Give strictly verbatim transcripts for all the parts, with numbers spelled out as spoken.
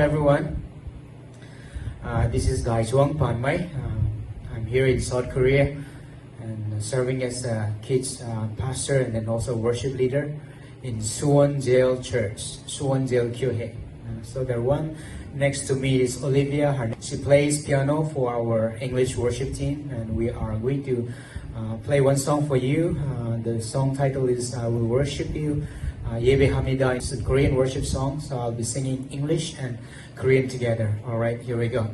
Everyone. Uh, this is Dai Chuang Panmei. Uh, I'm here in South Korea and serving as a kids uh, pastor and then also worship leader in Suwon Jail Church, Suwon Jail Kyohei. Uh, so the one next to me is Olivia. Her, she plays piano for our English worship team, and we are going to uh, play one song for you. Uh, the song title is I Will Worship You. Uh, Yebe Hamida is a Korean worship song, so I'll be singing English and Korean together. All right, here we go.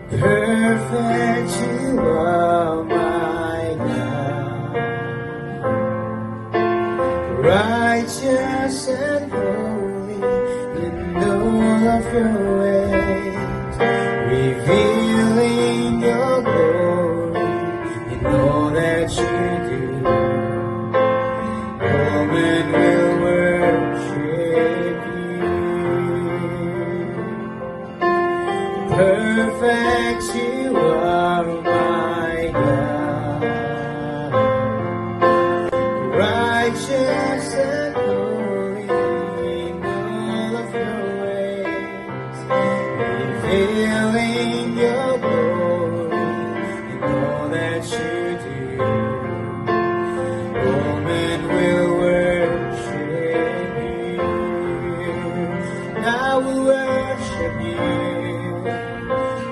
Perfect you are, my God, righteous and holy in all of your ways, revealing your glory in all that you do. All men will worship you. Perfect you are, my God, righteous and holy in all of your ways, revealing your glory in all that you do. All men will worship you. I will worship you.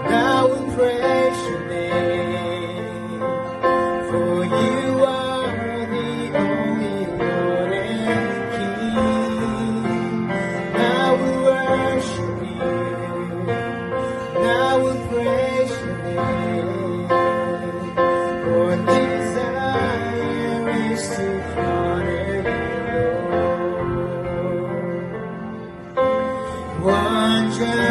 I will praise your name. For you are the only Lord and King. I will worship you. I will praise your name. For desire is to honor you, Lord. One generation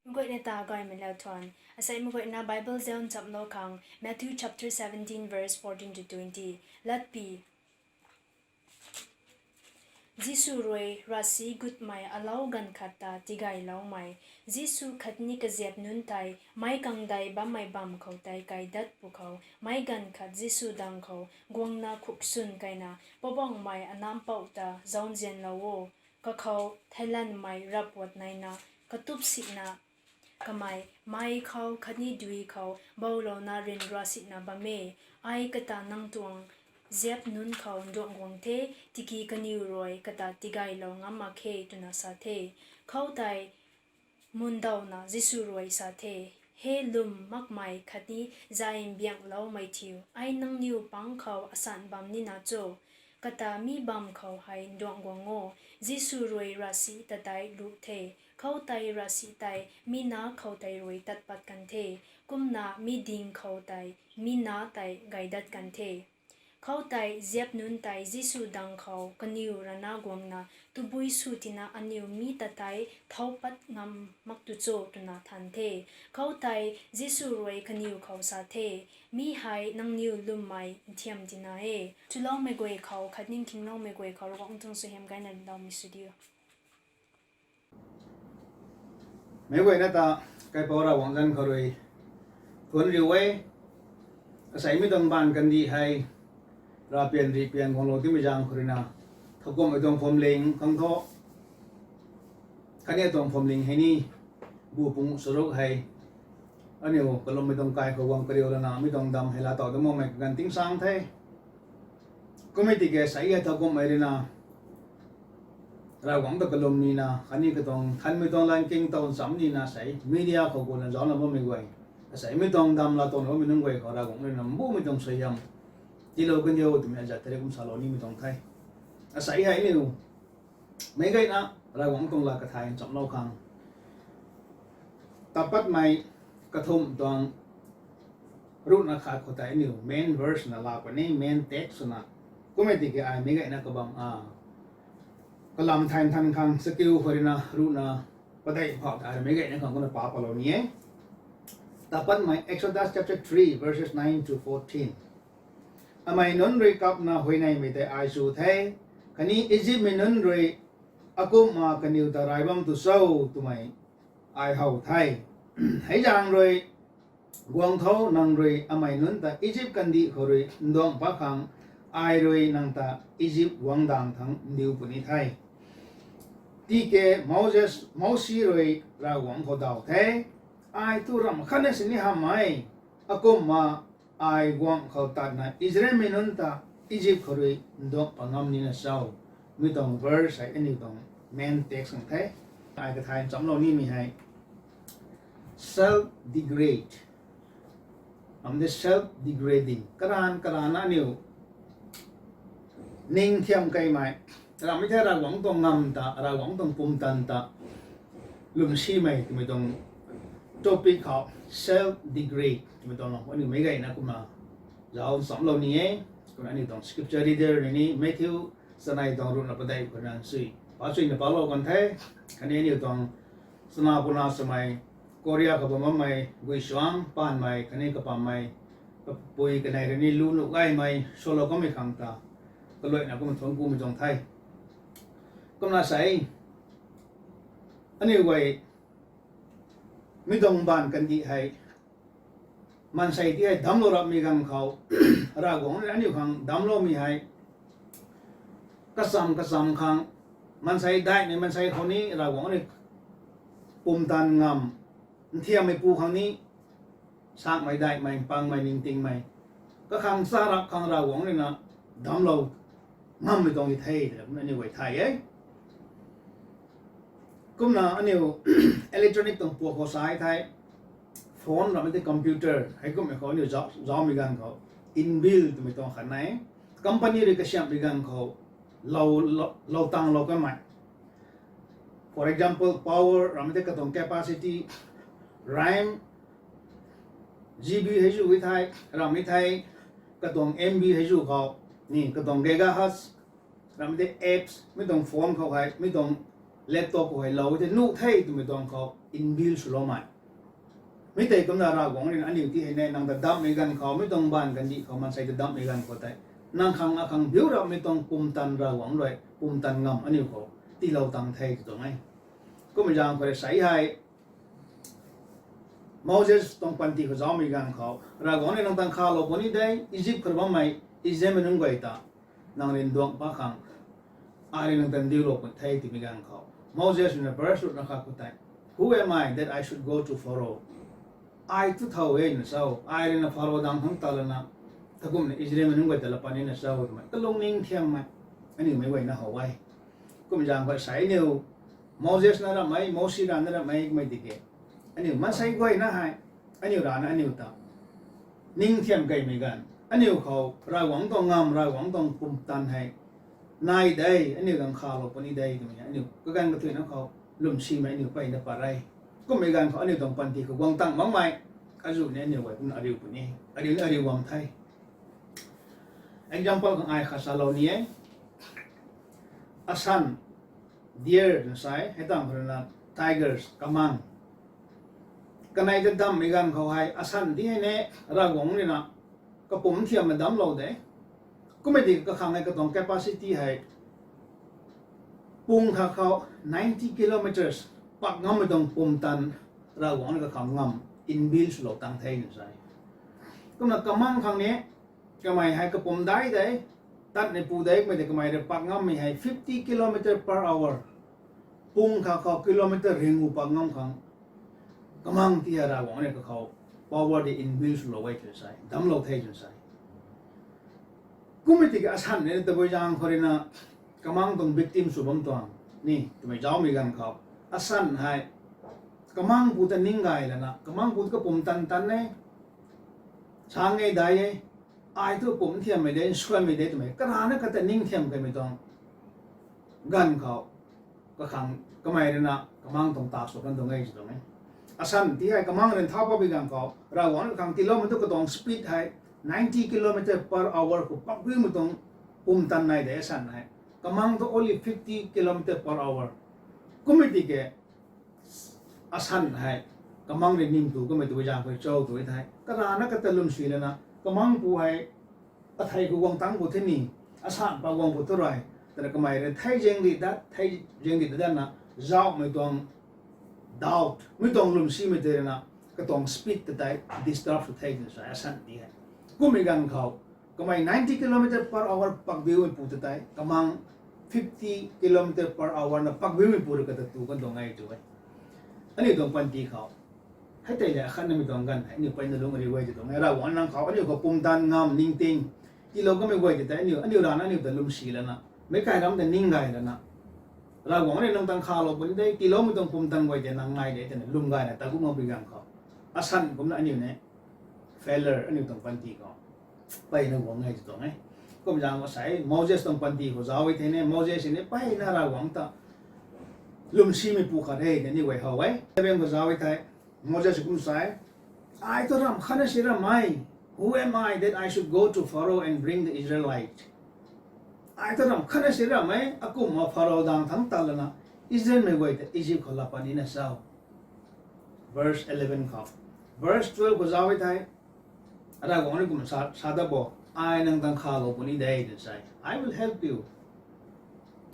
Meic guayna ta gaymei lou thuan. Asei meic guayna Bible zauc nchamlou khang Matthew chapter seventeen verse fourteen to twenty. Latpi. Jisu rui ravsic gutmei alou ganv khat ta tigayloumei. Jisu khatni kaziap nunc tei meic kangdei bammei bamv khou tei kaidat pwkhou, meic ganv khat Jisu dang khou guangna khukswn keyna, Poubauhmei Anampouh ta zauzianlou o, kakhou theilanmei ravpuat naina katupsina kamei mei khou khatni dui khou boulouna ryanra sina bam e. Ai kata nang tuang ziap nunc khou nduangh guang the, tiki kaniw rui kata tigaylou ngam mak khe, twna sa the. Khoutei mundawna Jisu rui sa the, He lwm makmei khatni zay mbiangloumei thiu, ai nangniw pang khou asan bam nina cho? Kata mi bamv khou hei nduangh guang o. Jisu rui ravsic ta tei lu the. Khoutei ravsic tei mi na khou tei rui tat pat kan the. Kumna mi ding khou tei mi na tei gaydat kan the. Khoutei ziap nunc tei Jisu dang khou kaniw rana guangna, Tabui sw tina aniw mi ta tei thou pat ngam mak tu cho? twna than the. Khoutei Jisu rui kaniw khou sa the, Mi hei nangniw lwmmei nthiam tina e. Chuloumei guay khou khatni nkingloumei guay khou Ravguangc tuang suaihiam gayna daumei sw diu. Meic guayna ta kaipouc Ravguangc zanc khou rui thuanc riu e. Asei mi tuang baanv kandih hei ravpian rihpian guanglou timei zaeng khou ruina, thowkumhmei tuang phuamling khang thu, khatni tuang phuamling hei ni, bu pung saruk hei aniu kalummei tuang kai khou guang kariu lana mi tuang damv hei laa tow dam makmei kaganv tingsaeng the. Kummei tiki sei hei thowkumhmei ruina Ravguangc ta kalum nina khatni katuang nthanmei tuang lan king tow nchamc nina sei media khou guna zaucna bammei guay, asei mi tuang damv laa towna bammei nunc guay khou Ravguangc ruina mbumei tuang suaihiam tiilou kan diu twmei azat tei kum salou nimei tuang the. Asei hei aniu meic guayna Ravguangc tuang lat kathay nchamclou khang, Tapatmei kathumh tuang ruhna khat khou tei aniu main verse na laa puni, main text swna. Kummei tiki ai meic guayna kabam a, kalam thay nthan khang chakiu khou ruina ruhna padeih phau ta ai meic guayna khang kumna pa palou ni e. Tapatmei Exodus chapter three, verses nine to fourteen. Amei nunc rui kapna huayneymei tei ai sw the, khatni Egyptmei nunc rui, Akumhna kaniw ta rai bam tu cho? twmei ai how the. Hei zaeng rui guang tho, nang rui amei nunc ta Egypt kandih khou rui nduangh pat khang, ai rui nang ta Egypt guangcdic thangc ndiu puni the. Tiki Moses, Mousi rui Ravguangc khou daw the, Ai tu ramh khatna sini hamh e, akumhna ai guangc khou tatna Israelmei nunc ta Egypt khou rui nduangh pat ngam nina cho? Mi tuang verse hei aniu tuang main text khang the. Ai kathay nchamclou nimei hei self-degrade, am de self-degrading, karanv karanvna aniu ning thiam keymei, ramhmei thei Ravguangc tuang ngam ta, Ravguangc tuang pumtan ta lwmsimei twmei tuang topic khou self-degrade twmei tuang lam aniu meic guayna kumna zauc nchamclou ni e. Kumna aniu tuang scripture reader ni ni Matthew chanei tuang ruhna padeih khou ruina sui pa chuina palou kan the. Khatni aniu tuang chana puna swmei, Korea khou bam bammei Guisuang Panmei khatni kapammei kapui kanei rui ni lu nuh gaymei salou kanmei khang ta kaluaina kumna thuanc kumei tuang the. Kumna sei aniu guay mi tuang baanv kandih hei maansei ti hei damclou rapmei ganv khou, Ravguangc rui aniu khang damcloumei hei kacham kacham khang, maansei daihmei maansei khou ni Ravguangc rui pumtan ngam, nthiammeipu khang ni sakmei daihmei, pangmei, ningtingmei, kakhang charap khang Ravguangc ruina damclou ngammei tuang di the twna kumna aniu guay thay e. Kumna aniu electronic tuang puak khou sa thei, phone ramhmei tei computer heikumhmei khou aniu zauc, zaucmei ganv khou inbuilt twmei tuang khat nai, company rui kasiamhmei ganv khou lou, lou, lou tanglou kanmei. For example, power ramhmei tei katuang capacity, RAM, GB hei zu e thei, ramhmei thei, katuang MB hei zu khou, ni katuang gigahertz, ramhmei tei apps, mi tuang phone khou hei, mi tuang laptop khou hei lou e thei nuh the twmei tuang khou inbuilt swloumei. Mi tei kumna Ravguangc ruina aniu ti hei ne, nang ta damhmei ganv khou, mi tuang baanv kandih khou maansei ta damhmei ganv khou tei nang khang akhang biu rapmei tuang pumtan Ravguangc rui pumtan ngam aniu khou tiilou tang the tw tuang e. Kummei zaeng khou rui sei hei Moses tuang panty khou zaumei ganv khou, Ravguangc rui nang tang khalou puni de, Egypt khou bammei Israelmei nunc guay ta nang rui nduang pa khang, ai rui nang ta ndiulou puni the twmei ganv khou, Moses rui na verse ruhna kha khou tei, Who am I that I should go to Pharaoh? Ai tu thow e na cho, ai rui na Pharaoh dang thangc ta lana, takumna Israelmei nunc guay ta la pat nina cho twmei kalungning thiammei aniu meic guayna how e. Kummei zaeng khou sei aniu Moses na ramhmei, Mosi rana ramhmei kummei tiki, aniu maansei guayna hei, aniu rana aniu ta ning thiam keymei ganv, aniu khou Ravguangc tuang ngam, Ravguangc tuang pumtan hei nai de, aniu ganv khalou puni de twmei aniu kaganv kathuina khou lwmsimei aniu peyna pat re. Kummei ganv khou aniu tuang panty khou guang tang makmei, azuh ni aniu guay kumna ariu puni, ariu ni ariu bam the. Example khang ai khat salou ni e. Asan, deer na sa e, hei tang khou rui na tigers, kamang. Kanei ta dammei ganv khou hei asan ti hei ni Ravguangc rui na kapumc thiammei damclou de. Kummei tiki kakhang hei katuang capacity hei pung kha khou ninety kilometers pak ngammei tuang pumtan Ravguangc rui kakhang ngam inbuilt swlou tang the na sa e. Kumna kamang khang ni, kamei hei kapumc dai de, tat ni pu de, kummei tei kamei rui pak ngammei hei fifty kilometer per hour, pung kha khou kilometer ringh gu pak ngam khang kamang ti hei Ravguangc rui kakhou power tei inbuilt swlou e twna sa e, damclou the twna sa e. Kummei tiki asan ni tabui zaeng khou rui na kamang tuang victim sw bam tuang ni twmei zaumei ganv khou, asan hei kamang pu ta ning gay lana, kamang pu ta kapumtan tan e, sa nge dai e, ai tu pumc thiammei de, nsuanmei de twmei karana kata ning thiam keymei tuang ganv khou, kakhang kamei rui na kamang tuang ta sw kan tuang e tw tuang e. Asan ti hei kamang rui nthau patmei ganv khou Ravguangc rui kakhang tiiloumei tu katuang speed hei ninety kilometer per hour khou pakbiumei tuang pumtan nai de asan hei. Kamang tu only fifty kilometer per hour. Kummei tiki asan hei kamang rui nim tu kamei tw zaeng khou cho tw thei, karana kata lwmsi lana kamang pu hei athei khou guang tang pu the ni, asan pa guang pu thu rui, twna kamei rui thei zaeng di dat, thei zaeng di dat na, zauhmei tuang doubt, mi tuang lwmsimei tei rui na, katuang speed ta tei disturb sw the twna sa e asan ti hei. Kummei ganv khou kamei ninety kilometer per hour pakbiumei pu ta tei kamang fifty kilometer per hour na pakbiumei pu rui kata tu kan tuang e tw e. Aniu tuang panty khou hei tei le akhatnamei tuang ganv hei aniu peyna lung ariu guay tw tuang e. Ravguangc nang khou aniu khou pumtan ngam ningting tiilou kamei guay tei tei aniu, aniu rana aniu ta lwmsi lana, meic kai ram ta ning gay lana, Ravguangc rui nang tang khalou puni de, tiiloumei tuang pumtan guay tei nang nai de twna lwm gayna ta kum makpui ganv khou, asan kumna aniu ni failure aniu tuang panty khou peyna guang e tw tuang e. Kum zaeng khou sei Moses tuang panty khou zauc e thei ni, Moses ni peyna Ravguangc ta lwmsimei pu khat e ni aniu guay how e. Seven khou zauc e thei Moses kum sa e, ai tu ramh khatna si ramh e, Who am I that I should go to Pharaoh and bring the Israelite? Ai tu ramh khatna si ramh e, akumhna Pharaoh dang thangc ta lana Israelmei guay ta Egypt khou la pat nina cho? Verse eleven khou. Verse twelve khou zauc e thei, Ravguangc rui kum sa, sa dat bo, ai nang tang khalou puni de twna sa e. I will help you.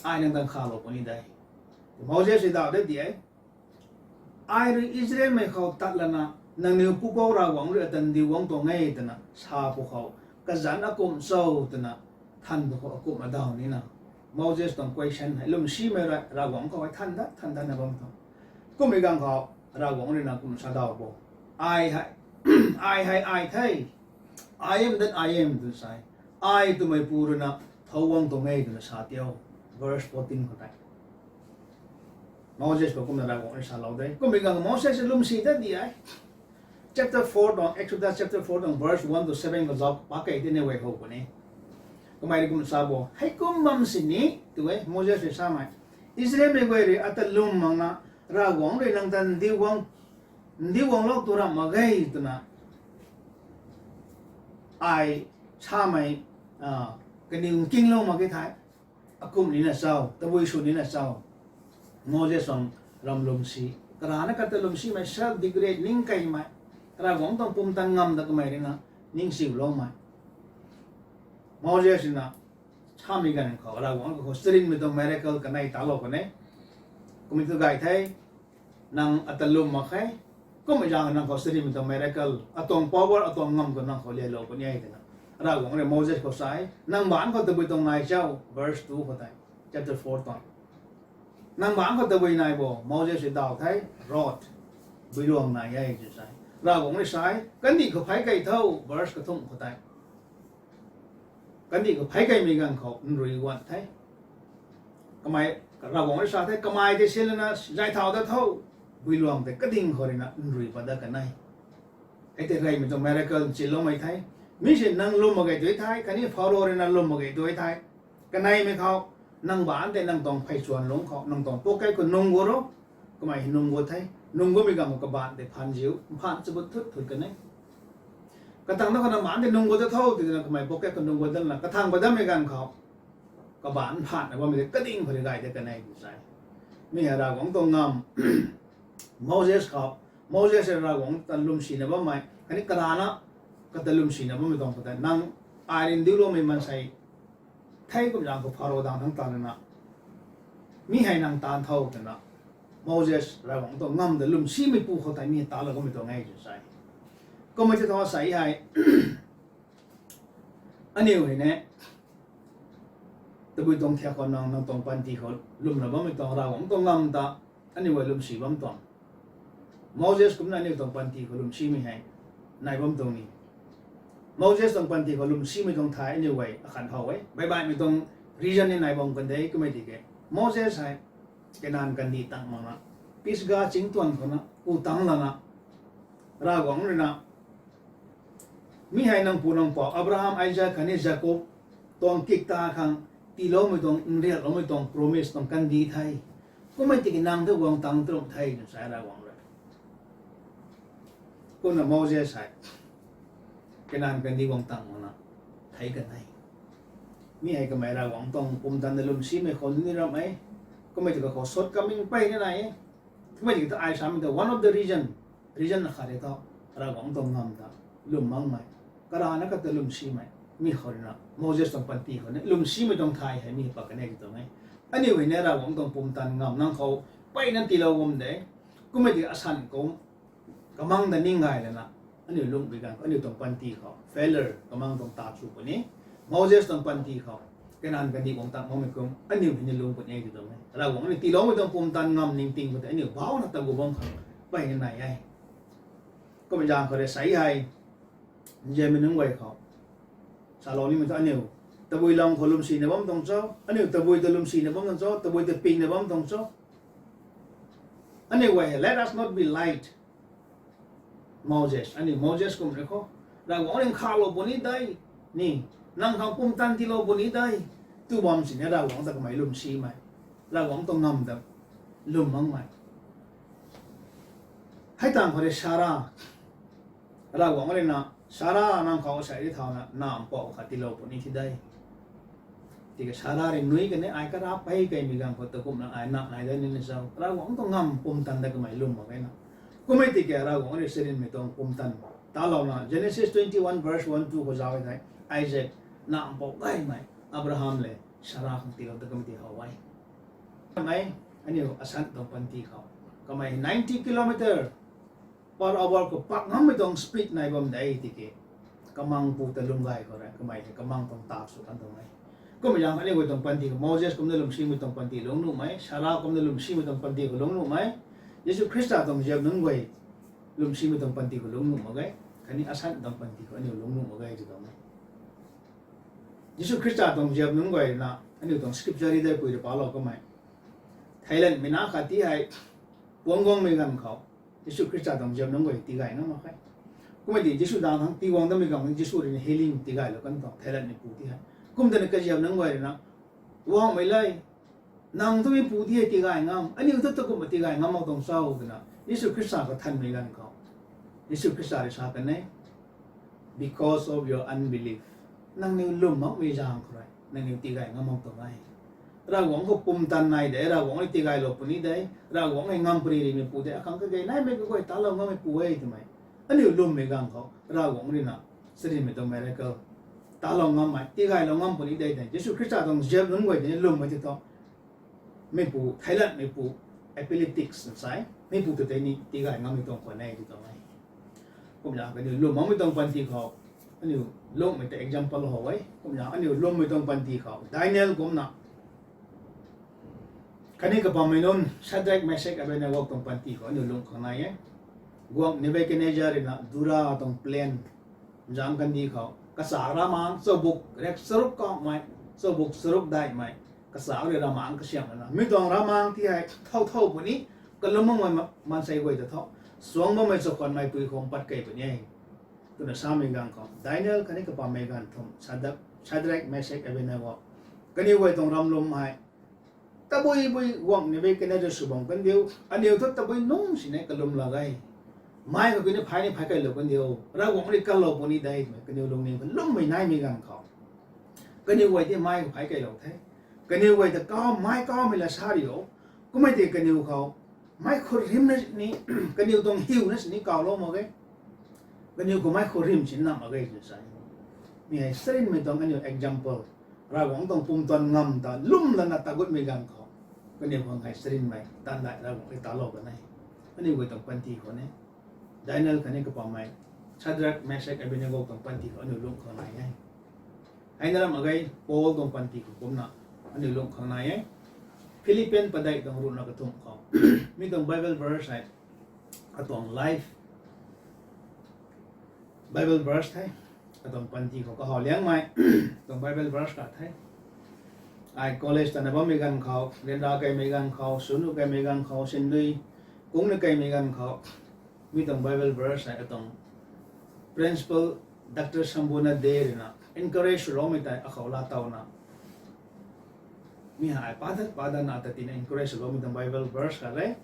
Ai nang tang khalou puni de. Moses rui daw de di e. Ai rui Israelmei khou tat lana, nangniw pupouc Ravguangc rui ata ndiu guang tuang e twna sa pwkhou, kazanc akumh cho twna than pwkhou akumhna daw nina. Moses tuang question hei lwmsimei rui Ravguangc khou hei than dat, than datna bam tuang. Kummei ganv khou Ravguangc rui na kum sa daw bo, ai hei, ai hei ai the. I am that I am twna sa e. Ai twmei pu rui na thow guang tuang e twna sa tio. Verse fourteen khou tei Moses khou kumna Ravguangc rui salou de. Kummei ganv Moses lwmsi dat di e. Chapter four tuang, Exodus chapter four tuang verse one to seven khou zauc pak kei tini guay how puni. Kamei rui kum sa bo, heikum bam sini tw e Moses rui samei, Israelmei guay rui ata lwm makna, Ravguangc rui nang ta ndiu guang, ndiu guanglou tu ramh mak ge twna ai samei, kaniw nkinglou mak ke thei, akumh nina cho, tabui sw nina cho? Moses tuang ram lwmsi, karana kata lwmsimei, self degrade, ning keymei, Ravguangc tuang pumtan ngam ta kamei rui na ningsiuloumei. Moses na samei ganv khou Ravguangc khou charynmei tuang miracle kanei talou kan e. Kumei tu gay the, nang ata lwm mak khe. Kummei zaeng nang khou charynmei tuang miracle, atuang power, atuang ngam khou nang khou lialou puni e twna Ravguangc rui Moses khou sa e. Nang baanc khou tabui tuang nai cho, verse two khou tei, chapter four tuang. Nang baanc khou tabui nai bo, Moses rui daw the, rod, builuang nai e tw sa e. Ravguangc rui sa e, kandih khou phey kei tho, verse kathumh khou tei. Kandih khou phey keimei ganv khou nrui guan the. Kamei, Ravguangc rui sa the, kamei tei si lana zay thau dat tho, builuang tei kading khou ruina nrui pat dat kan e. Hei tei reymei tuang miracle nchinloumei the. Mi si nang lwm mak ge tu the, khatni Pharaoh ruina lwm mak ge tu the. Kaneimei khou, nang baanc tei nang tuang pheychuan lungc khou, nang tuang pocket khou nung gu ro, kamei hei nung gu the, nung gumei ganv khou kabaanc tei phaan ziu, mphaan chagut thut thut kan e. Katang na khou nang baanc tei nung gu dat tho, twna kamei pocket khou nung gu dat lana, kathang pat datmei ganv khou, kabaanc mphaanna bammei tei kading khou rui gay dat kan e tw sa e. Mi hei Ravguangc tuang ngam, Moses khou, Moses hei Ravguangc ta lwmsina bammei, khatni karana, kata lwmsina bammei tuang khou tei, nang ai rui ndiuloumei maansei thei kum zaeng khou Pharaoh dang thangc ta lana, mi hei nang taanv tho twna, Moses Ravguangc tuang ngam ta lwmsimeipu khou tei mi hei talou kamei tuang e tw sa e. Kummei tei thu sa e hei, aniu hei ne, tabui tuang thiak khou nang, nang tuang panty khou lwmna bammei tuang Ravguangc tuang ngam ta aniu guay lwmsi bam tuang. Moses kumna aniu tuang panty khou lwmsimei hei nai bam tuang ni. Moses tuang panty khou lwmsimei tuang thay aniu guay akhat how e. Baihbaihmei tuang reason ni nai bam kan de, kummei tiki Moses hei Kanan kandih tang makna, Pisga chingtuan khou na pu tang lana, Ravguangc ruina, mi hei nang pu nang pou Abraham, Isaac khatni Jakob tuang kikta khang tiiloumei tuang, nriakloumei tuang promise tuang kandih the. Kummei tiki nang ta guang tang trum the tw sa e Ravguangc rui. Kumna Moses hei Kanan kandih guang tang makna thei kan e. Mi hei kamei Ravguangc tuang pumtan ta lwmsimei khou ni ram e. Kummei tiki khou shortcoming pey ni nai e. Kummei tiki ta ai samei ta one of the reason, reason akhat e thu, Ravguangc tuang ngam ta lwm makmei, karana kata lwmsimei, mi khou ruina Moses tuang panty khou ni lwmsimei tuang thay hei mi hei pat kan e tw tuang e. Aniu hei ni Ravguangc tuang pumtan ngam nang khou peyna tiilou bam de. Kummei tiki asan kum kamang ta ning gay lana, aniu lungh bi ganv khou aniu tuang panty khou failure kamang tuang ta chu puni. Moses tuang panty khou Kanan kandih guang tang makmei kum aniu hei ni lung puni e tw tuang e. Ravguangc aniu tiiloumei tuang pumtan ngam ningting khou tei aniu bauna ta gu bam khang peyna nai e. Kummei zaeng khou rui sa e hei, nzianmei nunc guay khou salou nimei thu aniu tabui lam khou lwmsina bam tuang cho, aniu tabui ta lwmsina bam tuang cho, tabui ta pingna bam tuang cho. Aniu guay hei, let us not be like Moses. Aniu Moses kum rui khou, Ravguangc ring khalou puni de, ni, nang khang pumtan tiilou puni de, tu bam sini Ravguangc ta kamei lwmsimei, Ravguangc tuang ngam ta lwm makmei. Hei tang khou rui Sara, Ravguangc ruina, Sara nang khou asei ri thauna na mpouh khat tiilou puni thi de. Tiki Sara rui nui kan e, ai kara pey keimei ganv khou ta kumna ai na nai dat nina cho. Ravguangc tuang ngam pumtan ta kamei lwm mak ge na. Kummei tiki Ravguangc rui charynmei tuang pumtan talouna, Genesis twenty-one verse one two khou zauc e thei, Isaac, na mpouh gaymei Abraham le Sara khang tiilou ta kamei ti how e. Kamei, aniu asan tuang panty khou, kamei ninety kilometer per hour khou pak ngammei tuang speed nai bam de tiki, kamang pu ta lwm gay khou rui kamei hei kamang tuang tak sw kan tuang e. Kummei zaeng aniu guay tuang panty khou Moses kumna lwmsimei tuang panty lungc nuhmei, Sara kumna lwmsimei tuang panty khou lungc nuhmei, Jisu Khrista tuang ziap nunc guay lwmsimei tuang panty khou lungc nuh mak ge, khatni asan tuang panty khou aniu lungc nuh mak ge tw tuang e. Jisu Khrista tuang ziap nunc guay na, aniu tuang scripture ri dei pui rui palou kamei, theilanmei na khat ti hei, puang guangmei ganv khou, Jisu Khrista tuang ziap nunc guay tigay ngam mak khe. Kummei ti Jisu dang thangc tiguang damei ganv Jisu rui healing tigaylou kan tuang, theilanmeipui ti hei. Kum tana kaziap nunc guay rui na, guangmei le, nang twmeipu ti hei tigay ngam, aniu thu ta kumna tigay ngam mak tuang cho twna Jisu Khrista kathanmei ganv khou, Jisu Khrista rui sa kan e, because of your unbelief, nangniw lwm makmei zaeng khou rui nangniw tigay ngam mak tuang e. Ravguangc khou pumtan nai de, Ravguangc rui tigaylou puni de, Ravguangc hei ngam pary rimeipu de, akhang kage naimei kaguay talou ngammeipu e twmei, aniu lwmmei ganv khou Ravguangc ruina charynmei tuang miracle talou ngammei, tigaylou ngam puni de tei, Jisu Khrista tuang ziap nunc guay tei ni lwmmei tei thu, mipu theilat, mipu epileptics na sa e, mipu ta tei ni tigay ngammei tuang khwan e tw tuang e. Kumna kaniw lwm makmei tuang panty khou, aniu lungmei ta example how e. Kumna aniu lwmmei tuang panty khou Daniel kumna, khatni kabammei nunc Shadrach, Meshach, Abednego tuang panty khou aniu lung khang nai e. Guangc Nebuchadnezzar rui na Dura tuang plain zang kandih khou kachak ravmaengc, chubuk rek charuk kauhmei, chubuk charuk daihmei, kachak rui ravmaengc kasiamh lana, mi tuang ravmaengc ti hei thow thow puni, kalum makmei ma-, maansei guay ta tho, suang bammei chakhwanmei pui khou pat kei puni e, twna samei ganv khou Daniel khatni kabammei ganv thumh Shadrach, Meshach, Abednego, kaniw guay tuang ramlum hei tabui bui guangc Nebuchadnezzar sw bam kandiu, aniu thu tabui nungc sini kalum lak ge. Mei khou kuni phay ni phay keylou kandiu, Ravguangc rui kanlou puni de twmei kaniw lungning khou lwmmei naimei ganv khou, kaniw guay tei mei khou phay keylou the. Kaniw guay ta kau, mei kaumei la sa rio. Kummei tei kaniw khou mei khou rimna sini, kaniw tuang hiuna sini kaulou mak ge. Kaniw khou mei khou rim sini nam mak ge tw sa e. Mi hei charynmei tuang aniu example, Ravguangc tuang pumtan ngam ta lwm lana tagutmei ganv khou, kaniw khang hei charynmei taanv dai Ravguangc rui talou kan e. Aniu guay tuang panty khou ni, Daniel khatni kabammei Shadrach, Meshach, Abednego tuang panty khou aniu lung khang nai e. Hei na ram mak ge, Paul tuang panty khou kumna aniu lung khang nai e. Philippian padeih tuang ruhna kathumh khou, mi tuang Bible verse hei, atuang life Bible verse the, atuang panty khou kahaw liangmei tuang Bible verse khat the. Ai college tana bammei ganv khou, ryanra keymei ganv khou, swnu keymei ganv khou, sindui kungna keymei ganv khou, mi tuang Bible verse hei atuang Principal Doctor Samboorna De rui na encourage swloumei tei akhou laatowna, mi hei padat padatna ata tina encourage swloumei tuang Bible verse khat e.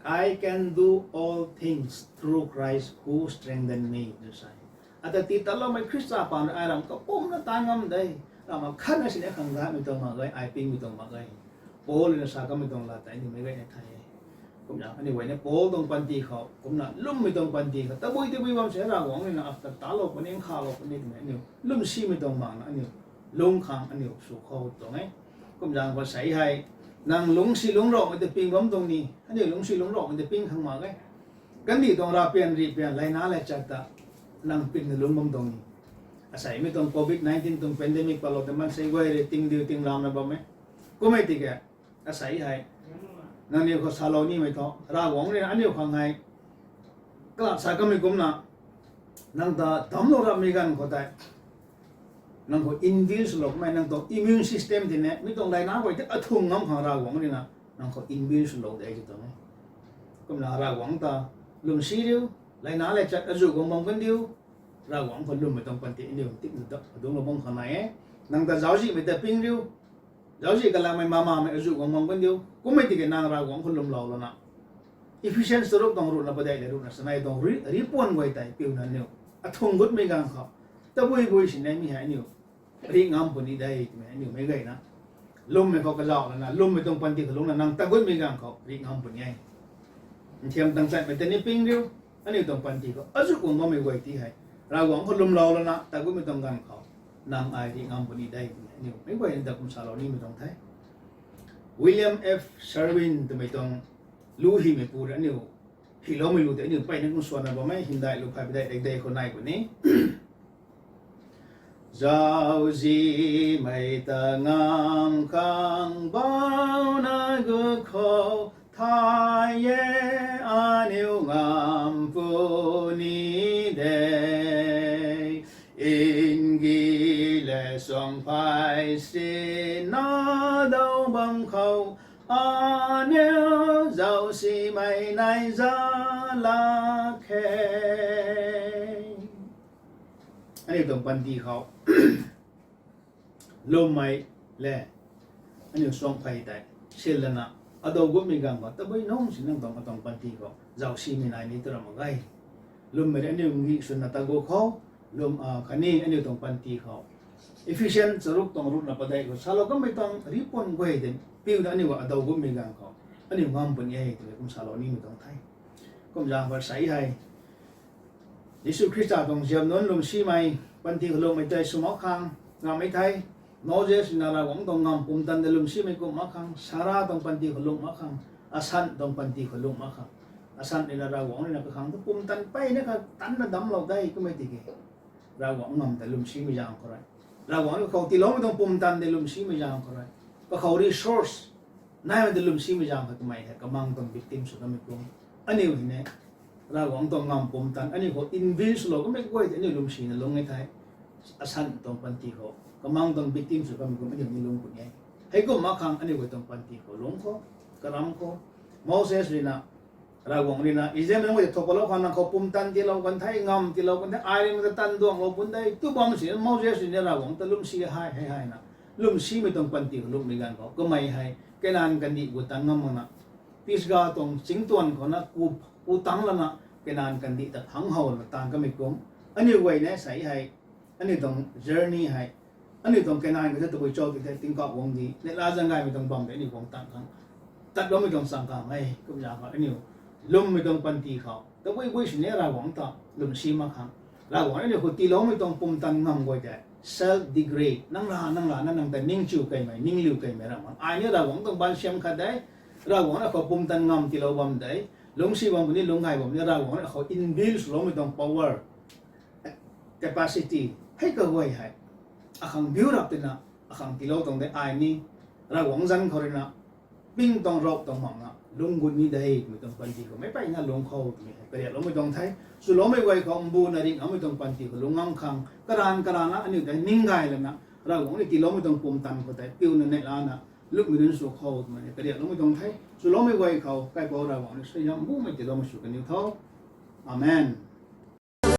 I can do all things through Christ who strengthen me, tw sa e. Ata ti taloumei Khrista paan rui ai ram kapumna taanv ngam de. Ram akhatna sini khang datmei tuang mak ge, ai pingmei tuang mak ge. Paul rui na sa kamei tuang lat tei aniu meic guayna thay e. Kumna aniu guayna Paul tuang panty khou kumna lwmmei tuang panty khou tabui tabui bam se Ravguangc rui na ata talou puni, nkhavlou puni twmei aniu lwmsimei tuang makna aniu lung khang aniu sw khou tuang e. Kumzaeng khou sei hei, nang lungcsi lungc rawmei ta ping bam tuang ni, aniu lungcsi lungc rawmei ta ping khang mak ge. Kandih tuang ravpian rihpian, laina laichat ta nang pingna lungc bam tuang ni. Aseimei tuang covid nineteen tuang pandemic patlou ta maansei guay rui tingdiu tinglamna bam e. Kummei tiki asei hei, nangniw khou salou nimei thu, Ravguangc rui na aniu khang hei kalat sa kamei kumna, nang ta damclou rapmei ganv khou tei, nang khou imbue swlou kamei, nang tuang immune system tei ni mi tuang laina guay tei athung ngam khang Ravguangc rui na nang khou imbue swlou de tw tuang e. Kumna Ravguangc ta lwmsi riu, laina laichat azuh guang bam kandiu, Ravguangc khou lwmmei tuang panty aniu tikna adungclou bam khang nai e. Nang ta zauczihmei ta ping riu, zauczih kalakmei mamamei azuh guang bam kandiu, kummei tiki nang Ravguangc khou lwmlou lana, Ephesians charuk tuang ruhna padeih le ruhna sanei tuang ri-, ripuan guay tei piuna aniu athung gutmei ganv khou, tabui bui sini mi hei aniu rih ngam puni de twmei aniu meic guayna lwmmei khou kazauh lana, lwmmei tuang panty khou lungcna nang tagutmei ganv khou rih ngam puni e. Nthiam tangchatmei ta ni ping riu, aniu tuang panty khou azuh guang bammei guay ti hei, Ravguangc khou lwmlou lana tagutmei tuang ganv khou nang ai rih ngam puni de twmei aniu meic guayna ta kum salou nimei tuang the. William F Sherwin twmei tuang lu hymeipu rui aniu hyloumei lu tei aniu mpeyna kum swanna bam e, hymdaih lu phay padeih rikdei khou nai puni. Zauczihmei ta ngam khang bauna gut khou thay e, aniu ngam puni de. Ngi le suangphey sina daw bam khou, aniu zaucsimei nai za lak khe. Aniu tuang panty khou lwmmei le aniu suangphey tei sin lana, adaw gutmei ganv khou tabui nungc si nang tuang atuang panty khou zaucsimei nai ni tw ra mak ge. Lwmmei rui aniu ngi swna tagut khou, lwm, a, khatni aniu tuang panty khou, Ephesians charuk tuang ruhna padeih khou salou kanmei tuang ripuan guay tei piuna aniu adaw gutmei ganv khou aniu ngam puni e twmei kum salou nimei tuang the. Kumzaeng khou sei hei, Jisu Khrista tuang ziap nunc lwmsimei, panty khou lwmmei tei sw mak khang, Ngammei thei, Moses rui na Ravguangc tuang ngam pumtan tei lwmsimei kum mak khang, Sara tuang panty khou lung mak khang, asan tuang panty khou lung mak khang, asan rui na Ravguangc rui na kakhang tu pumtan peyna kha tanna damclou de kummei tiki, Ravguangc ngam tei lwmsimei zaeng khou rui, Ravguangc rui kakhou tiiloumei tuang pumtan tei lwmsimei zaeng khou rui, kakhou resource naimei tei lwmsimei zaeng khou kamei hei kamang tuang victim sw kamei kum, aniu hei ne, Ravguangc tuang ngam pumtan aniu khou invest lou kamei guay tei aniu lwmsina lung e thei, asan tuang panty khou kamang tuang victim sw kamei kum aniu ni lung puni e. Heikum mak khang aniu guay tuang panty khou lung khou, karam khou, Moses rui na, Ravguangc rui na Israelmei nunc guay ta thuk patlou khang nang khou pumtan tiilou kan the, ngam tiilou kan the, ai rui na ta tan duanglou pun de tu bam si Moses rui na Ravguangc ta lwmsi hei hei hei na, lwmsimei tuang panty khou lungmei ganv khou kamei hei Kanan kandih gu tang ngam makna, Pisga tuang chingtuan khou na ku, ku tang lana, Kanan kandih ta phang how lana taanv kamei kum, aniu guay ne sei hei, aniu tuang journey hei, aniu tuang Kanan kandih tabui cho ti the tingkauh guang di neihla zaeng gaymei tuang bam tei aniu guang tang khang, tatloumei tuang chang khang e kum zaeng khou aniu lwmmei tuang panty khou tabui bui sini Ravguangc ta lwmsi mak khang, Ravguangc aniu khou tiiloumei tuang pumtan ngam guay tei self degrade nang la nang la na nang ta ningchiu keymei ningliu keymei ram khang ai ni Ravguangc tuang ban siam khat de, Ravguangc na khou pumtan ngam tiilou bam de, lungcsi bam puni lungc gay bam ni Ravguangc na khou inbuilt swloumei tuang power, capacity, hei kaguay hei akhang build up tina, akhang tiilou tuang de ai ni, Ravguangc zanc khou rui na, ping tuang rauh tuang makna lung gut ni de twmei tuang panty khou meic peyna lung khou twmei hei kariakloumei tuang the. Swloumei guay khou mbuna ringh aumei tuang panty khou lung ngam khang karanv karana aniu tei ning gay lana, Ravguangc ni tiiloumei tuang pumtan khou tei piuna neihlana, lukmei nunc sw khou twmei hei kariakloumei tuang the. Swloumei guay khou kaipouc Ravguangc ni suaihiam bumei tiiloumei sw kaniw tho. Amen.